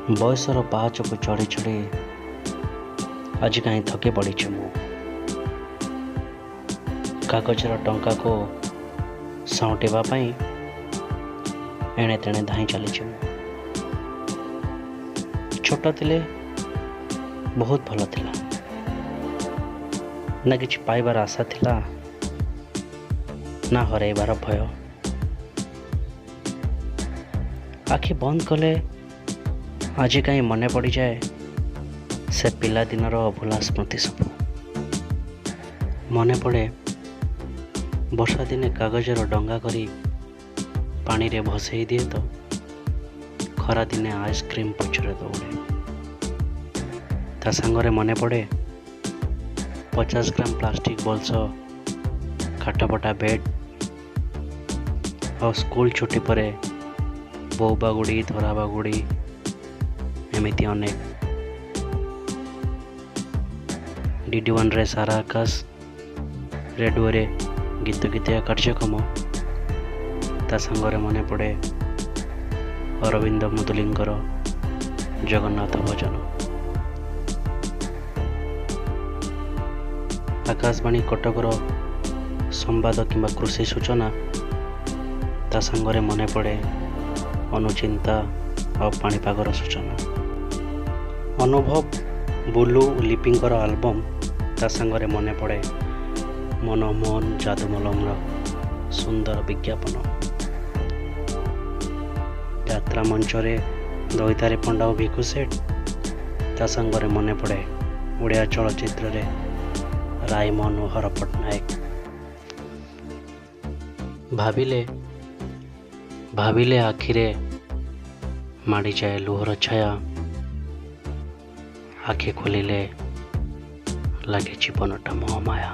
ବୟସର ପାହାଚକୁ ଚଢ଼ି ଚଢ଼ି ଆଜି କାହିଁ ଥକି ପଡ଼ିଛି ମୁଁ। କାଗଜର ଟଙ୍କାକୁ ସାଉଁଟିବା ପାଇଁ ଏଣେ ତେଣେ ଧାଇଁ ଚାଲିଛି ମୁଁ। ଛୋଟ ଥିଲେ ବହୁତ ଭଲ ଥିଲା, ନା କିଛି ପାଇବାର ଆଶା ଥିଲା, ନା ହରାଇବାର ଭୟ। ଆଖି ବନ୍ଦ କଲେ ଆଜି କାହିଁ ମନେ ପଡ଼ିଯାଏ ସେ ପିଲାଦିନର ଅଭୁଲା ସ୍ମୃତି ସବୁ। ମନେ ପଡ଼େ ବର୍ଷା ଦିନେ କାଗଜର ଡଙ୍ଗା କରି ପାଣିରେ ଭସେଇ ଦିଏ ତ, ଖରାଦିନେ ଆଇସ୍କ୍ରିମ୍ ପଛରେ ଦୌଡ଼େ। ତା ସାଙ୍ଗରେ ମନେ ପଡ଼େ 50 ଗ୍ରାମ ପ୍ଲାଷ୍ଟିକ୍ ବଲ୍ ସହ କାଠପଟା ବେଡ୍, ଆଉ ସ୍କୁଲ ଛୁଟି ପରେ ବୋଉ ବାଗୁଡ଼ି, ଧରା ବାଗୁଡ଼ି, ଏମିତି ଅନେକ। ଡିଡି ୱାନ୍ରେ ସାରା ଆକାଶ, ରେଡ଼ିଓରେ ଗୀତ ଗୀତିଆ କାର୍ଯ୍ୟକ୍ରମ। ତା ସାଙ୍ଗରେ ମନେ ପଡ଼େ ଅରବିନ୍ଦ ମୁଦୁଲିଙ୍କର ଜଗନ୍ନାଥ ଭଜନ। ଆକାଶବାଣୀ କଟକର ସମ୍ବାଦ କିମ୍ବା କୃଷି ସୂଚନା। ତା ସାଙ୍ଗରେ ମନେ ପଡ଼େ ଅନୁଚିନ୍ତା ଆଉ ପାଣିପାଗର ସୂଚନା। ଅନୁଭବ, ବୁଲୁ, ଲିପିଙ୍କର ଆଲବମ୍। ତା ସାଙ୍ଗରେ ମନେ ପଡ଼େ ମନମୋହନ ଯାଦୁମଲମର ସୁନ୍ଦର ବିଜ୍ଞାପନ। ଯାତ୍ରା ମଞ୍ଚରେ ଦଇତାରୀ ପଣ୍ଡା ଓ ଭିକୁ ସେଠ। ତା ସାଙ୍ଗରେ ମନେ ପଡ଼େ ଓଡ଼ିଆ ଚଳଚ୍ଚିତ୍ରରେ ରାଇମନ ଓ ହର ପଟ୍ଟନାୟକ। ଭାବିଲେ ଭାବିଲେ ଆଖିରେ ମାଡ଼ିଯାଏ ଲୁହର ଛାୟା, ଆଖି ଖୋଲିଲେ ଲାଗେ ଜୀବନଟା ମୋହମାୟା।